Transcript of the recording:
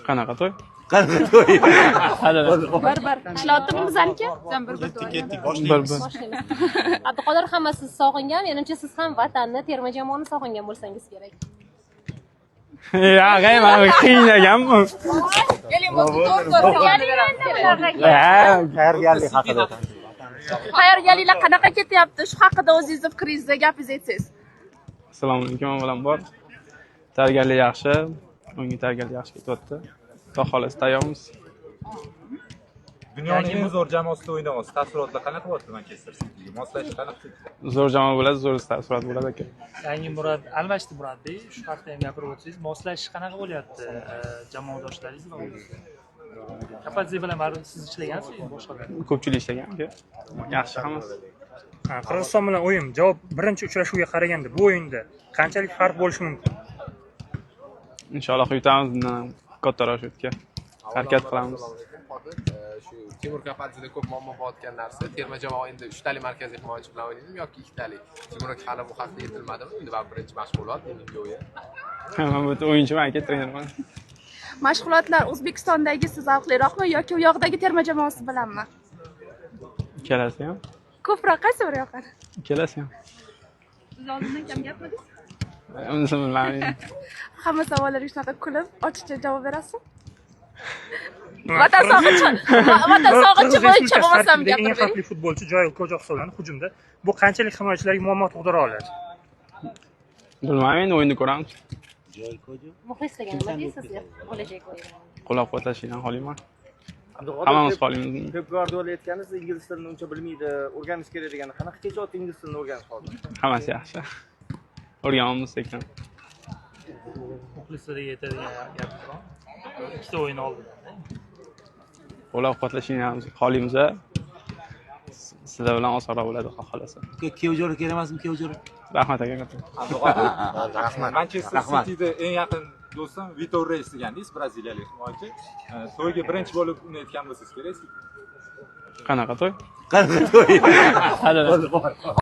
Qanaqa to'y? Qanaqa to'y? Bir bir. Ishlayaptimi bizaniki? Ketdik, ketdik. Bir Boshlaymiz. bir. Boshlaymiz. Abduqodir, hamma sizni sog'ingan, menimcha, siz ham vatanni, terma jamoani sog'ingan bo'lsangiz kerak. Ya, g'ay, mana qiynaganmi? Keling, bo'pti, to'g'ri to'g'ri savolni beramiz. Keling. Ha, Tayyorgarlik haqida. Tayyorgarliklar qanaqa ketyapti? Shu haqida o'zingizni fikringizni, gapingizni aytsangiz. Assalomu alaykum, avvalambor. Tayyorgarlik yaxshi. O'yinga tayyorgarlik yaxshi ketyapti. Xudo xohlasa, tayyormiz. Dunyoning eng zo'r jamoasida o'ynayapsiz. Taassurotlar qanaqa bo'lyapti Manchester Cityga? Moslashish qanaqa ketdi? Zo'r jamoa bo'ladi, zo'r taassurot bo'ladi, aka. Yangi almashdi murabbiy, shu haqida ham gapirib o'tsangiz. Moslashish qanaqa bo'lyapti jamoadoshlaringiz va o'zingiz? Kapadze bilan baribir siz ishlagansiz, boshqalar. Ko'pchilik ishlagan, aka. Yaxshi hammasi. Ha, Qirg'iziston bilan o'yin javob birinchi uchrashuvga qaraganda bu o'yinda qanchalik farq bo'lishi mumkin? Inshaalloh, yutamiz, bundan kattaroq shutga. Harakat qilamiz. Qodir, shu Timur Kapadzeda ko'p muammo bo'layotgan narsa, terma jamoa endi uchtalik markaziy himoyachi bilan o'ynaydimi yoki ikkitalik? Timur aka, hali bu haqda aytilmadimi? Endi va birinchi mashg'ulot, indingi o'yin. Men bu o'yinchiman, aka, trenerman. Mashg'ulotlar O'zbekistondagisi zavqliroqmi yoki u yoqdagi terma jamoasi bilanmi? Ikkalasi ham. Ko'proq qaysi biri yoqadi? Ikkalasi ham. Siz oldindan kam gapmirdingiz? Unisini bilmayman. Hamma savollarga shunaqa kulib, ochiqcha javob berasiz? Vatan sog'inchi, vatan sog'inchi Qirg'iz bo'yicha Respublikasi bo'lmasam tarkibidagi eng gapirib bering. xavfli futbolchi Joel Kojo hisoblanadi hujumda. Bu qanchalik himoyachilarga muammo tug'dira oladi? Bilmayman, endi o'yinni ko'ramiz. Muxlislarga nima deysiz bo'lajak o'yin? Qo'llab-quvvatlashinglarni xohlayman. Hammamiz xohlaymiz. Pep Gvardiola aytgani, siz ingliz tilini uncha bilmaydi, o'rganish kerak degani. Qanaqa kechyapti ingliz tilini o'rganish hozir? Hammasi yaxshi. O'rganamiz sekin. Muxlislarga aytadigan gapingiz bormi ikkita o'yin oldindan? Qo'llab-quvvatlashinglarni xohlaymiz. Sizlar bilan osonroq bo'ladi, xudo xohlasa. Kuyov jo'ra kerak emasmi, kuyov jo'ra? Rahmat, aka, katta. Abduqodir, Rahmat. Manchester Rahmat. Cityda eng yaqin do'stim Vitor Reis degandingiz, braziliyalik himoyachi. To'yga birinchi bo'lib uni aytgan bo'lsangiz kerak. Qanaqa to'y? Qanaqa to'y? Hadi.